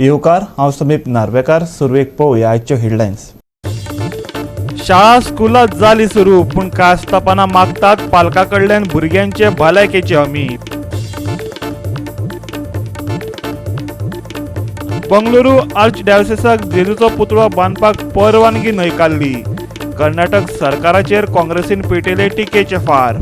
येवकार. हांव समीप नार्वेकार. सुरवेक पळोवया आयच्यो हेडलायन्स. शाळा स्कुलां जाली सुरू, पूण कांय आस्थापनां मागतात पालकां कडल्यान भुरग्यांचे भलायकेची हमी. बंगळुरू आर्च डायोसिसाक जेजूचो पुतळो बांदपाक परवानगी न्हयकारली. कर्नाटक सरकाराचेर काँग्रेसीन पेटयले टिकेचे फार.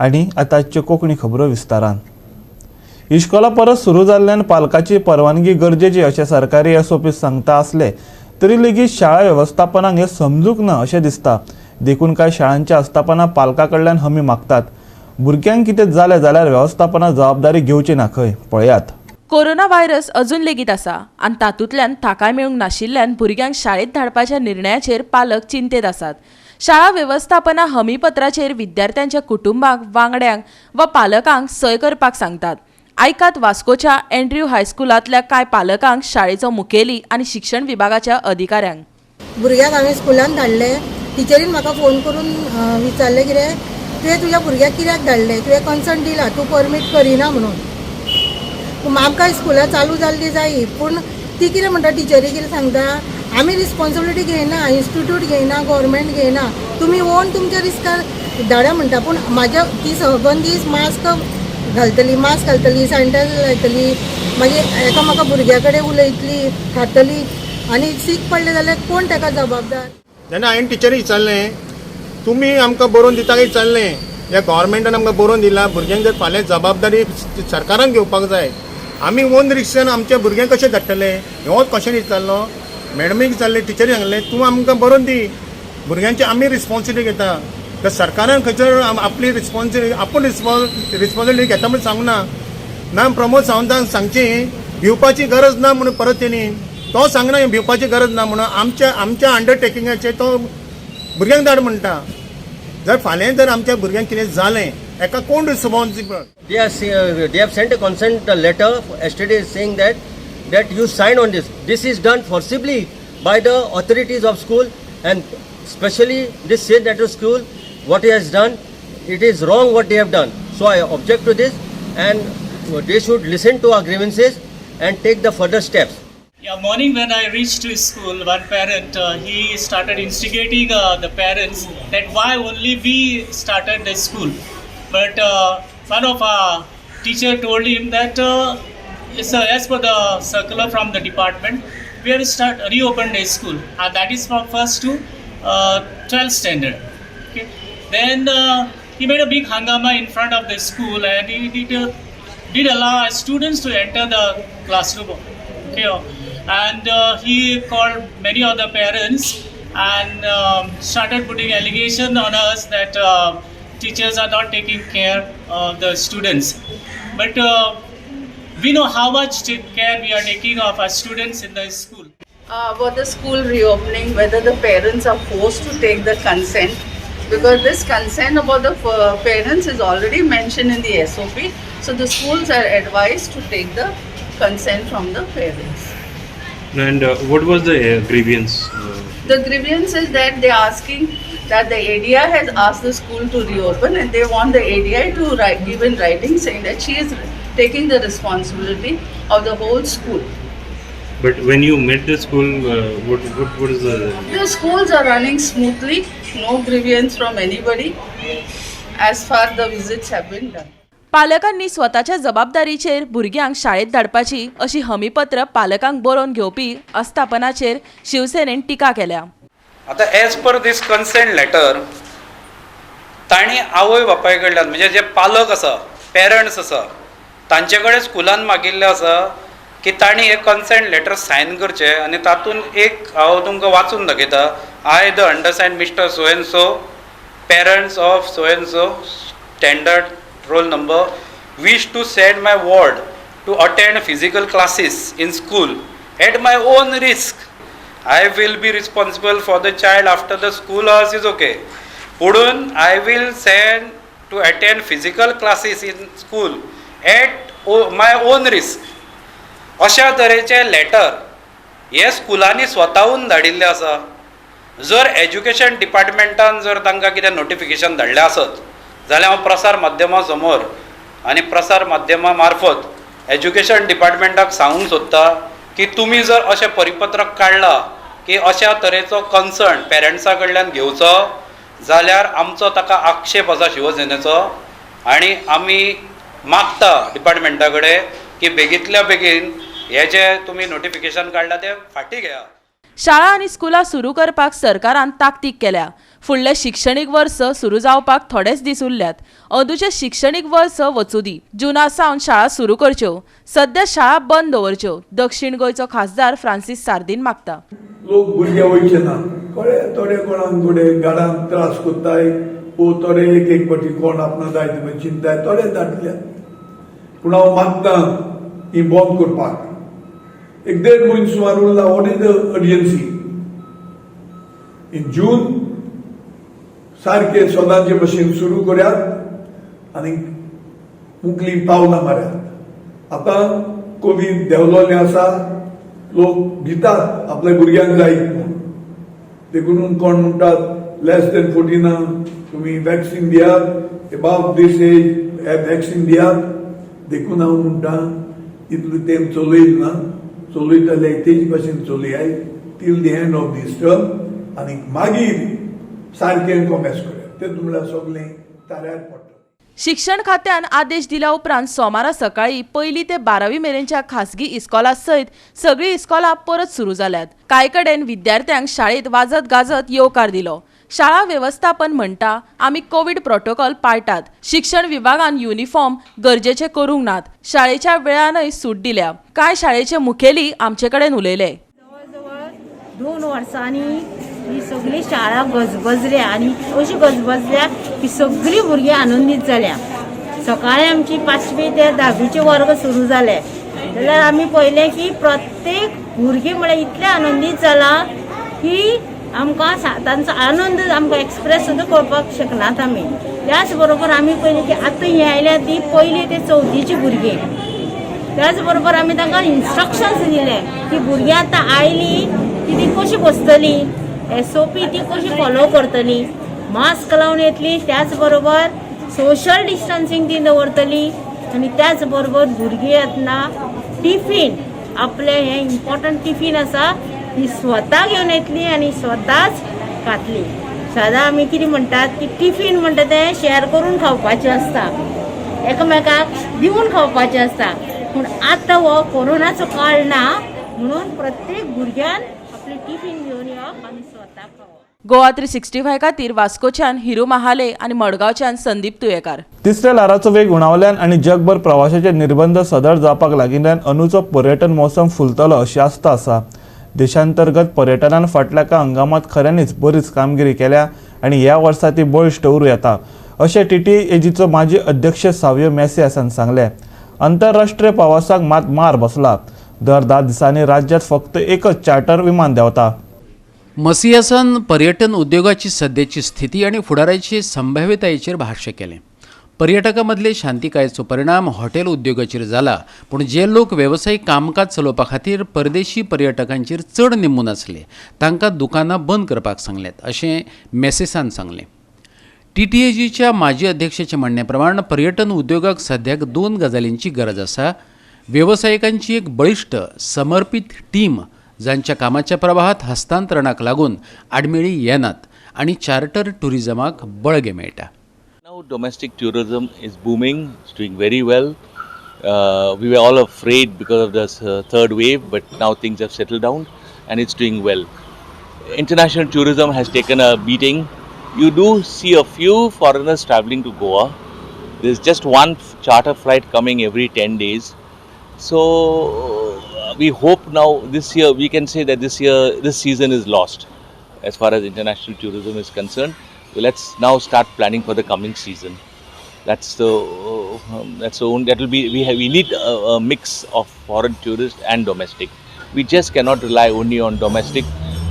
आनी आतांच्यो कोंकणी खबरो विस्तारान. इश्कोलां परत सुरू जाल्ल्यान पालकाची परवानगी गरजेची अशें सरकारी एसओपी सांगता आसले तरी लेगीत शाळा वेवस्थापनाक हें समजूंक ना अशें दिसता. देखून कांय शाळांच्या आस्थापनां पालकां कडल्यान हमी मागतात. भुरग्यांक कितें जालें जाल्यार वेवस्थापनां जबाबदारी घेवची ना खंय. पळयात. कोरोना व्हायरस अजून लेगीत आसा आनी तातूंतल्यान थाकाय मेळूंक नाशिल्ल्यान भुरग्यांक शाळेंत धाडपाच्या निर्णयाचेर पालक चिंतेत आसात. शाळा वेवस्थापनां हमीपत्राचेर विद्यार्थ्यांच्या कुटुंबांक, वांगड्यांक वा पालकांक सय करपाक सांगतात. आयकात वास्कोच्या एन्ड्र्यू हायस्कुलांतल्या कांय पालकांक, शाळेचो मुखेली आनी शिक्षण विभागाच्या अधिकाऱ्यांक. भुरग्याक हांवें स्कुलान धाडलें. टिचरीन म्हाका फोन करून विचारलें, कितें तुवें तुज्या भुरग्याक कित्याक धाडलें? तुवें कन्सर्न दिला, तूं परमीट करिना म्हणून. पूण आमकां स्कुलां चालू जाल्ली जायी, पूण ती कितें म्हणटा, टिचरी कितें सांगता, आमी रिस्पॉन्सिबिलिटी घेयना, इन्स्टिट्यूट घेयना, गव्हर्मेंट घेयना, तुमी ओन तुमच्या रिस्कार धाडा म्हणटा. पूण म्हाज्या ती सगळो दीस मास्क घालतली, मास्क घालतली, सॅनिटायझर लायतली, मागीर एकामेका भुरग्या कडेन उलयतली, खातली आनी सीक पडलें जाल्यार कोण ताका जबाबदार? तेन्ना हांवें टिचरीक विचारलें, तुमी आमकां बरोवन दिता काय विचारलें, ह्या गव्हर्मेंटान आमकां बरोवन दिलां, भुरग्यांक जर फाल्यां जबाबदारी सरकारान घेवपाक जाय. आमी ओन रिस्कान आमच्या भुरग्यांक कशें धाडटले? हो क्वेश्चन विचारलो. मॅडमीक विचारलें, टिचरीक सांगलें, तूं आमकां बरोवन दी, भुरग्यांची आमी रिस्पॉन्सिबिलिटी घेता. तर सरकारान खंयसर आपली रिस्पॉन्सिबिलिटी, आपूण रिस्पॉन्सिबिलिटी घेता म्हणून सांगना ना. प्रमोद सावंतान सांगची, भिवपाची गरज ना म्हणून. परत तेणी तो सांगना भिवपाची गरज ना म्हणून. आमच्या अंडरटेकिंगाचेर तो भुरग्यांक धाड म्हणटा. जर फाल्यां जर आमच्या भुरग्यांक कितें जालें, एका कोण responsible? They have sent a consent letter yesterday saying that you sign on this. This is done forcibly by the authorities of school and especially this Saint Andrew School. What he has done, it is wrong what they have done. So I object to this and they should listen to our grievances and take the further steps. Yeah, morning when I reached to school, one parent he started instigating the parents that why only we started the school. But one of our teacher told him that it's, as per the circular from the department, we have start reopened the school, and that is from first to 12th standard. Okay. Then he made a big hangama in front of the school, and he did allow our students to enter the classroom. Okay, and he called many other parents and started putting allegation on us that teachers are not taking care of the students. But we know how much care we are taking of our students in the school. About the school reopening, whether the parents are forced to take the consent, because this consent about the parents is already mentioned in the SOP. So the schools are advised to take the consent from the parents. And what was the grievance? The grievance is that they are asking that the ADI has asked the school to reopen and they want the ADI to write, give in writing saying that she is taking the responsibility of the whole school. But when you met the school, what is the? The schools are running smoothly, no grievance from anybody as far the visits have been done. पालकांनी स्वताच्या जबाबदारीचेर भुरग्यांक शाळेंत धाडपाची अशी हमीपत्र पालकांक बरोवन घेवपी आस्थापनाचेर शिवसेनेन टिका केल्या. आतां as per this consent letter, तांणी आवय बापाय कडल्यान, म्हणजे जे पालक आसा, पेरंट्स आसा, तांचे कडेन स्कुलान मागिल्लें आसा की तांणी हें कन्सेंट लेटर सायन करचें. आनी तातूंत एक हांव तुमकां वाचून दाखयता: "I, the undersigned Mister so and so, parents of so and so standard roll number, wish to send my ward to attend physical classes in school at my own risk. I will be responsible for the child after the school hours is okay." पुणून "I will send to attend physical classes in school at my own risk." अशा तरेचे letter हे स्कुलांनी स्वताहून धाडिल्ले आसा. जर education डिपार्टमेंटान जर तांकां कितें नोटिफिकेशन धाडलें आसत जाल्यार हांव प्रसार माध्यमां समोर आनी प्रसार माध्यमां मार्फत एज्युकेशन डिपार्टमेंटाक सांगूंक सोदता की तुमी जर अशें परिपत्रक काडलां की अशा तरेचो कन्सर्न पेरंट्सा कडल्यान घेवचो जाल्यार आमचो ताका आक्षेप आसा शिवसेनेचो आनी आमी मागता डिपार्टमेंटा कडेन की बेगींतल्या बेगीन हे जे तुमी नोटिफिकेशन काडलां तें फाटीं घेया. शाळा आनी स्कुलां सुरू करपाक सरकारान ताकतीक केल्या. फुडलें शिक्षणीक वर्स सुरू जावपाक थोडेच दीस उरल्यात. अंदूचें शिक्षणीक वर्स वचूं दी. जुना सावन शाळा सुरू करच्यो. सध्या शाळा बंद दवरच्यो. दक्षिण गोंयचो खासदार फ्रांसीस सार्दीन मागता. लोक भुरगे वयचे ना, कळ्ळे थोडे कोणाक थोडे गाडान त्रास करताय वो थोडे एक एक फावटी कोण आपणा जाय ते चिंताय थोडे धाडल्यात. पूण हांव मागता ही बंद करपाक. एक देड म्हयनो सुमार उरला. What is the urgency? In June सारके सदांचे भशेन सुरू करात आनी मुकली पावलां मारात. आतां कोवीड देंवलोलें आसा, लोक भितात आपल्या भुरग्यांक जायत म्हूण. देखून कोण म्हणटात लेस देन 14 तुमी वॅक्सीन दियात, एबाव दीस एज वॅक्सीन दियात. देखून हांव म्हणटा इतलो तेंप चलयत ना, चलयतले तेज भशेन चलयाय till the end of this term आनी मागीर सारकें कॉमेस करया. तें म्हणल्यार सगळें ताऱ्यार पडटा. शिक्षण खात्यान आदेश दिल्या उपरांत सोमारा सकाळी 1ली ते 12वी मेरेनच्या खासगी इस्कोलां सयत सगळीं इस्कोलां परत सुरू जाल्यात. कांय कडेन विद्यार्थ्यांक शाळेंत वाजत गाजत येवकार दिलो. शाळा वेवस्थापन म्हणटा आमी कोवीड प्रोटोकॉल पाळटात. शिक्षण विभागान युनिफॉर्म गरजेचे करूंक नात. शाळेच्या वेळानय सूट दिल्या. कांय शाळेचे मुखेली आमचे कडेन उलयले. जवळ 2 वर्सांनी ही सगळी शाळा गजबजल्या आनी अशी गजबजल्या की सगळीं भुरगीं आनंदीत जाल्या. सकाळी आमची 5वी ते 10वीचे वर्ग सुरू जाले जाल्यार आमी पळयलें की प्रत्येक भुरगीं म्हळ्यार इतलें आनंदीत जालां की आमकां तांचो आनंद आमकां एक्सप्रेस सुद्दां करपाक शकनात आमी. त्याच बरोबर आमी पळयलें की आतां हीं आयल्या ती 1ली ते 4थीची भुरगीं. त्याच बरोबर आमी तांकां इन्स्ट्रक्शन्स दिले की भुरगीं आतां आयलीं की ती कशी बसतली, SOP ती कशी फॉलो करतली, मास्क लावन येतली, त्याच बरोबर सोशल डिस्टन्सिंग ती दवरतली आनी त्याच बरोबर भुरगीं येतना टिफीन आपलें हें इम्पॉर्टंट टिफीन आसा ती स्वता घेवन येतली आनी स्वताच खातली. सदां आमी कितें म्हणटात की टिफीन म्हणटा तें शेअर करून खावपाचें आसता, एकामेकाक दिवन खावपाचें आसता. पूण आतां हो कोरोनाचो काळ ना म्हणून प्रत्येक भुरग्यान आपलें टिफीन घेवन येवप आनी स्वता खावप. गोवा 365 खातीर वास्कोच्यान हिरू महाले आनी मडगांवच्यान संदीप तुयेकार. तिसऱ्या ल्हाराचो वेग उणावल्यान आनी जगभर प्रवाशाचे निर्बंध सदळ जावपाक लागिल्ल्यान अंदूचो पर्यटन मोसम फुलतलो अशी आस्त आसा. देशांतर्गत पर्यटनान फाटल्या कांय हंगामात खऱ्यांनीच बरीच कामगिरी केल्या आनी ह्या वर्सा ती बळिश्ट उरूं येता अशें TTAGचो माजी अध्यक्ष सावियो मॅसियासान सांगलें. आंतरराष्ट्रीय प्रवासाक मात मार बसला. दर 10 दिसांनी राज्यात फक्त एकच चार्टर विमान देंवता. मसियासान पर्यटन उद्योगाची सद्याची स्थिती आनी फुडाराची संभाव्यतायेचेर भाश्य केलें. पर्यटकां मदले शांतिकायेचो परिणाम हॉटेल उद्योगाचेर जाला, पूण जे लोक वेवसायीक कामकाज चलोवपा खातीर परदेशी पर्यटकांचेर चड निंबून आसले तांकां दुकानां बंद करपाक सांगल्यात अशें मॅसेसान सांगलें. TTAGच्या माजी अध्यक्षाच्या म्हणण्या प्रमाण पर्यटन उद्योगाक सद्याक 2 गजालींची गरज आसा. वेवसायिकांची एक बळिश्ट समर्पीत टीम जांच्या कामाच्या प्रवाहात हस्तांतरणाक लागून आडमेळी येनात आनी चार्टर ट्युरिजमाक बळगें मेळटा. Now domestic tourism is booming, it's doing very well. We were all afraid because of this third wave, but now things have settled down and it's doing well. International tourism has taken a beating. You do see a few foreigners traveling to Goa. There's just one charter flight coming every 10 days. So we hope now this year, we can say that this year, this season is lost as far as international tourism is concerned. So let's now start planning for the coming season. That's the only, that will be, we need a mix of foreign tourists and domestic. We just cannot rely only on domestic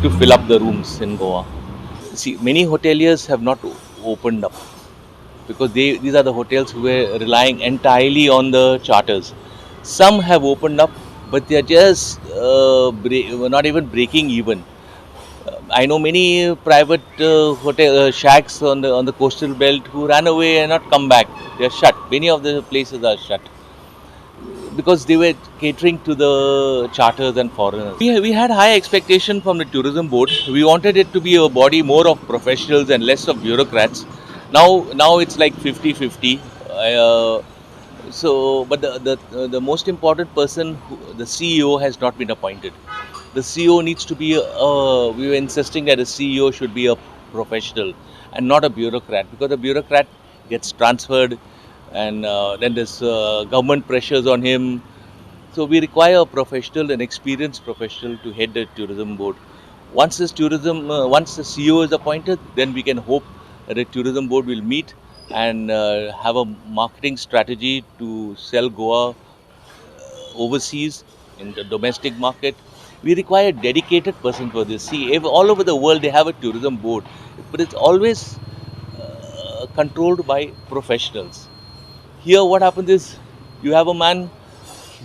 to fill up the rooms in Goa. See, many hoteliers have not opened up because these are the hotels who were relying entirely on the charters. Some have opened up, but they are just not even breaking even. I know many private hotel shacks on the coastal belt who ran away and not come back. They are shut. Many of the places are shut because they were catering to the charters and foreigners. We had high expectation from the tourism board. We wanted it to be a body more of professionals and less of bureaucrats. Now it's like 50-50. But the most important person, the CEO, has not been appointed. The CEO needs to be, we were insisting that the CEO should be a professional and not a bureaucrat, because the bureaucrat gets transferred and then there's government pressures on him. So we require a professional, an experienced professional to head the tourism board. Once the CEO is appointed, then we can hope that the tourism board will meet and have a marketing strategy to sell Goa overseas in the domestic market. We require a dedicated person for this. See, all over the world they have a tourism board, but it's always controlled by professionals. Here what happens is, you have a man,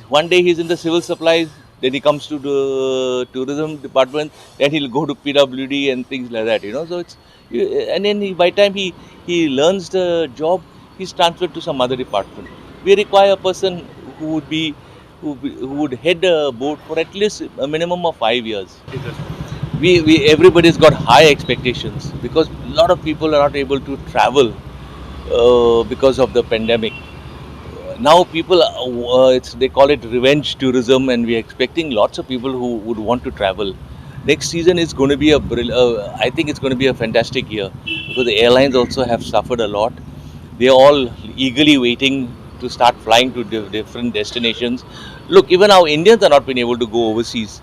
one day he's in the civil supplies, then he comes to the tourism department, then he'll go to PWD and things like that, you know. So it's, and then by the time he learns the job, he's transferred to some other department. We require a person who would be, who would head a board for at least a minimum of 5 years. We everybody's got high expectations because a lot of people are not able to travel because of the pandemic. Now people, they call it revenge tourism, and we are expecting lots of people who would want to travel. Next season is going to be I think it's going to be a fantastic year, because the airlines also have suffered a lot. They are all eagerly waiting to start flying to different destinations. Look, even our Indians are not been able to go overseas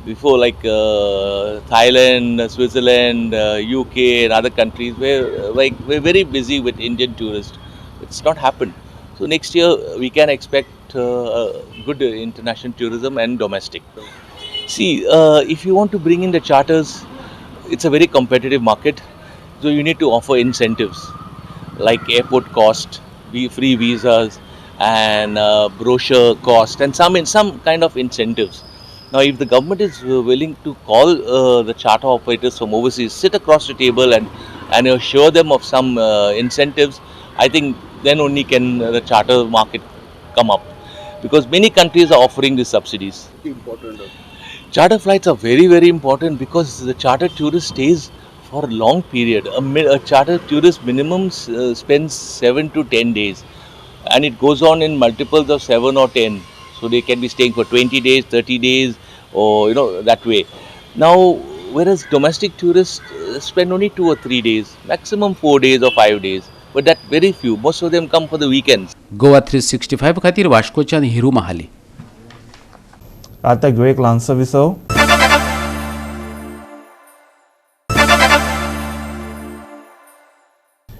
before, like Thailand, Switzerland, UK and other countries. We're very busy with Indian tourists. It's not happened. So next year we can expect good international tourism and domestic. See, if you want to bring in the charters, it's a very competitive market. So you need to offer incentives like airport cost, free visas, and brochure cost, and some kind of incentives. Now, if the government is willing to call the charter operators from overseas, sit across the table and assure them of some incentives, I think then only can the charter market come up, because many countries are offering these subsidies. Important. Charter flights are very, very important, because the charter tourist stays for a long period. A charter tourist minimum spends 7 to 10 days, and it goes on in multiples of 7 or 10. So they can be staying for 20 days, 30 days, or you know, that way. Now, whereas domestic tourists spend only 2 or 3 days, maximum 4 days or 5 days, but that very few. Most of them come for the weekends. Goa 365 खातीर वास्कोच्यान हिरू महाली. आता घेऊ एक ल्हानसो विसव.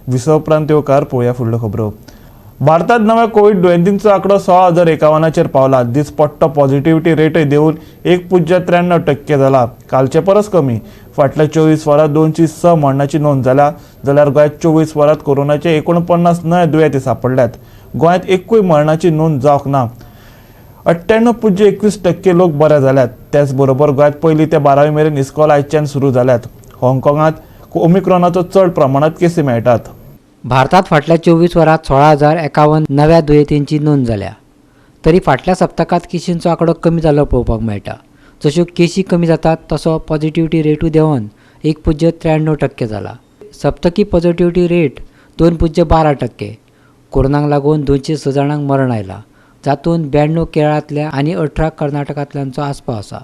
विसव उपरांत येवकार पळोवया फुडल्यो खबरो. भारतात नव्या कोविड दुयेंतींचो आंकडो 16,051 पावला. दिसपट्टो पॉझिटिव्हिटी रेटय देंवून 1.93% जाला, कालचे परस कमी. फाटल्या 24 वरांत 206 मरणाची नोंद जाल्या, जाल्यार गोंयांत 24 वरांत कोरोनाचे 49 नवे दुयेंती सांपडल्यात. गोंयांत एकूय मरणाची नोंद जावंक ना. 98.21% लोक बरे जाल्यात. त्याच बरोबर गोंयांत पयली ते 12वी मेरेन इस्कॉल आयच्यान सुरू जाल्यात. हाँगकाँगांत ओमिक्रॉनाचो चड प्रमाणांत केसी मेळटात. भारतात फाटल्या 24 वरांत 16,051 नव्या दुयेंतींची नोंद जाल्या. तरी फाटल्या सप्तकांत केशींचो आंकडो कमी जाल्लो पळोवपाक मेळटा. जश्यो केशी कमी जातात तसो पॉझिटिव्हिटी रेटूय देंवन 1.93% जाला. सप्तकी पॉझिटिव्हिटी रेट 2.12%. कोरोनाक लागून 206 जाणांक मरण आयलां, जातूंत 92 केरळांतल्या आनी 18 कर्नाटकांतल्यांचो आस्पाव आसा.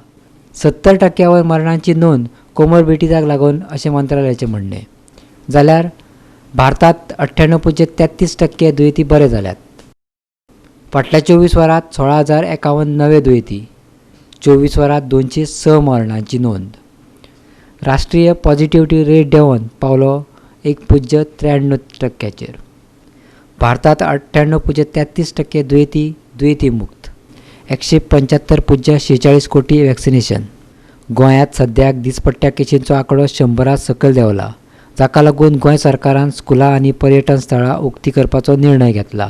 70% वयर मरणांची नोंद कोमॉर्बिडिटीक लागून अशें मंत्रालयाचें म्हणणें. जाल्यार भारतात 98.33% दुयेंती बरे जाल्यात. फाटल्या 24 वरांत 16,051 नवे दुयेंती, 24 वरांत 206 मरणांची नोंद. राष्ट्रीय पॉझिटिव्हिटी रेट देंवन पावलो 1.93%. भारतात 98.33% दुयेंती दुयेंती मुक्त. 175.46 कोटी वॅक्सिनेशन. गोंयांत सद्याक दिसपट्ट्या केशींचो आंकडो 100 सकयल देंवला, जाका लागून गोंय सरकारान स्कुलां आनी पर्यटन स्थळां उक्ती करपाचो निर्णय घेतला.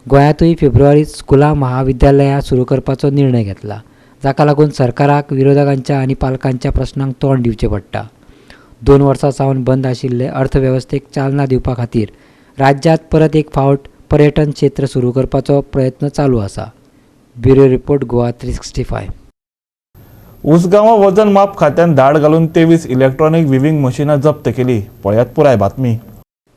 गोंयांतूय फेब्रुवारींत स्कुलां महाविद्यालयां सुरू करपाचो निर्णय घेतला, जाका लागून सरकाराक विरोधकांच्या आनी पालकांच्या प्रस्नांक तोंड दिवचें पडटा. 2 वर्सां सावन बंद आशिल्ले अर्थवेवस्थेक चालना दिवपा खातीर राज्यांत परत एक फावट पर्यटन क्षेत्र सुरू करपाचो प्रयत्न चालू आसा. Bureau report, Goa 365. उसगांवां वजन माप खात्यान धाड घालून 23 इलेक्ट्रॉनिक विविंग मशिनां जप्त केली. पळयात पुराय बातमी.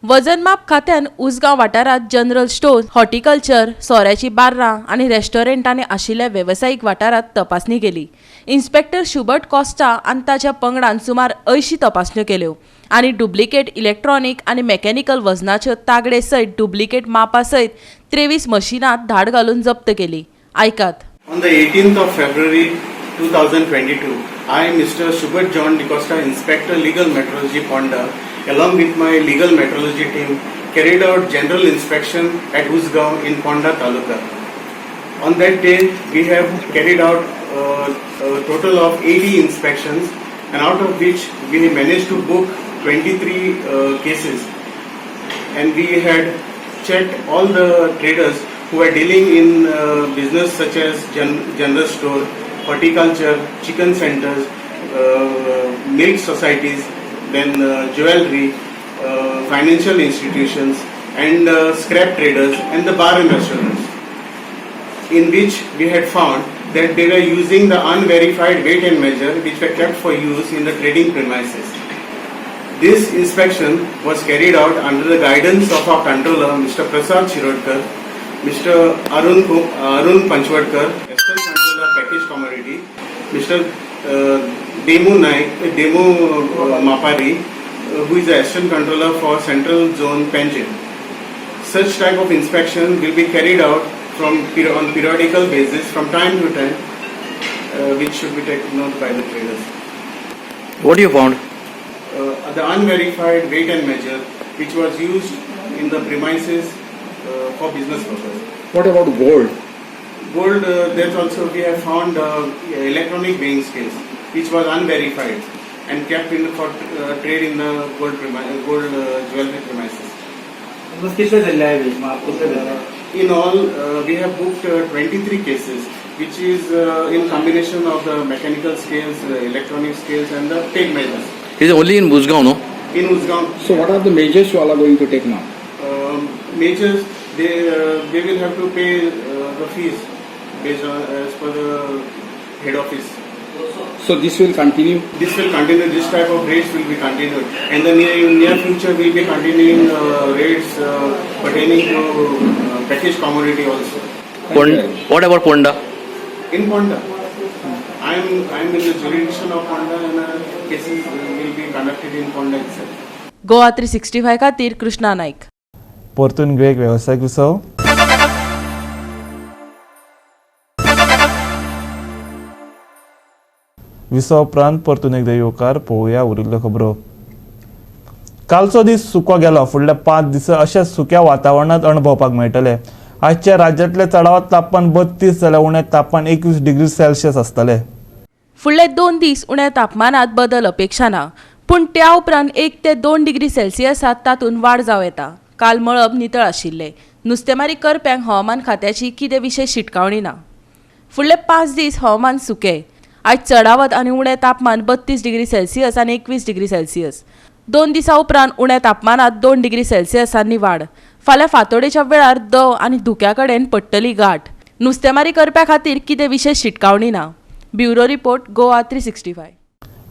वजनमाप खात्यान उसगांव वाठारांत जनरल स्टोर, हॉर्टिकल्चर, सोऱ्याची बार्रां आनी रेस्टॉरंटांनी आशिल्ल्या वेवसायीक वाठारांत तपासणी केली. इन्स्पेक्टर शुबर्ट कॉस्टा आनी ताच्या पंगडान सुमार 80 तपासण्यो केल्यो आनी डुप्लिकेट इलेक्ट्रॉनिक आनी मेकॅनिकल वजनाच्यो तागडे सयत डुप्लिकेट मापा सयत 23 मशिनां धाड घालून जप्त केली. आयकात. On the 18th of February 2022, I, Mr. Shubert John D'Costa, Inspector Legal Metrology Ponda, along with my legal metrology team, carried out general inspection at Usgaon in Ponda Taluka. On that day, we have carried out a total of 80 inspections, and out of which we managed to book 23 cases. And we had checked all the traders who were dealing in business such as general store, horticulture, chicken centers, milk societies, then jewelry, financial institutions, and scrap traders, and the bar and restaurants, in which we had found that they were using the unverified weight and measure which were kept for use in the trading premises. This inspection was carried out under the guidance of our controller, Mr. Prasad Shirodkar, Mr. Arun Panchwadkar, Assistant Controller Package Commodity, Mr. Demu Naik, Demu Mapari, who is the Assistant Controller for Central Zone Panjim. Such type of inspection will be carried out on periodical basis from time to time, which should be taken note by the traders. What you found? The unverified weight and measure which was used in the premises for business purpose. What about gold? Gold, that's also we have found electronic weighing scales which was unverified and kept in for trade in the gold jewelry premises. कितले धरले आहे माप कितले धरले? In all, we have booked 23 cases, which is in combination of the mechanical scales, electronic scales, and the tape measures. Is only in Usgao, no? In Usgaon. So what are the measures you all are going to take now? Measures, they will have to pay the fees based on as per the head office. So this will continue? This will continue. This type of raids will be continued, and the near future will be continuing raids pertaining to package commodity also. What about Ponda? In Ponda, I am in the jurisdiction of Ponda, and cases will be conducted in Ponda itself. Goa 365 खातीर कृष्णा नाईक. परतून घेवया एक वेवसायीक विसव. विसव उपरांत परतून एकदां येवकार. पळोवया उरिल्ल्यो खबरो. कालचो दीस सुको गेलो. फुडले 5 दीस अशेंच सुक्या वातावरणांत अणभवपाक मेळटले. आजच्या राज्यांतलें चडावत तापमान 32 जाल्यार उणें तापमान 21 डिग्री सेल्सियस आसतलें. फुडले 2 दीस उण्या तापमानात बदल अपेक्षा ना, पूण त्या उपरांत 1 ते 2 डिग्री सेल्सियसात तातूंत वाड जावं येता. काल मळब नितळ आशिल्लें. नुस्तेमारी करप्यांक हवामान खात्याची कितें विशेश शिटकावणी ना. फुडले 5 दीस हवामान सुकें. आयज चडावत आनी उणें तापमान 32 डिग्री सेल्सियस आनी 21 डिग्री सेल्सियस. 2 दिसां उपरांत उण्या तापमानात 2 डिग्री सेल्सियसांनी वाड. फाल्यां फांतोडेच्या वेळार दंव आनी धुक्या कडेन पडटली गांठ. नुस्तेमारी करप्या खातीर कितें विशेश शिटकावणी ना. Bureau report, Goa 365.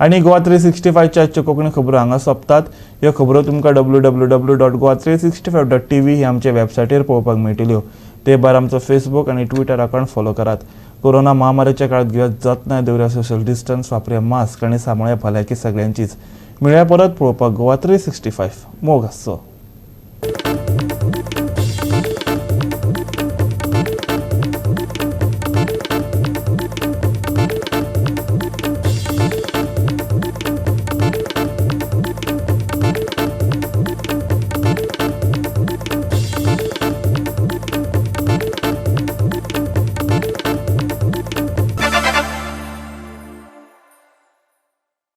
आनी गोवा 365च्या आजच्यो कोंकणी खबरो हांगा सोंपतात. ह्यो खबरो तुमकां www.goa365.tv ही आमच्या वेबसायटीर पळोवपाक मेळटल्यो. ते भायर आमचो फेसबूक आनी ट्विटर अकावंट फॉलो करात. कोरोना महामारीच्या काळात घेवया जतनाय, दवरया सोशल डिस्टन्स, वापरुया मास्क आनी सांबाळया भलायकी सगळ्यांचीच. मेळया परत पळोवपाक गोवा 365. मोग आसचो.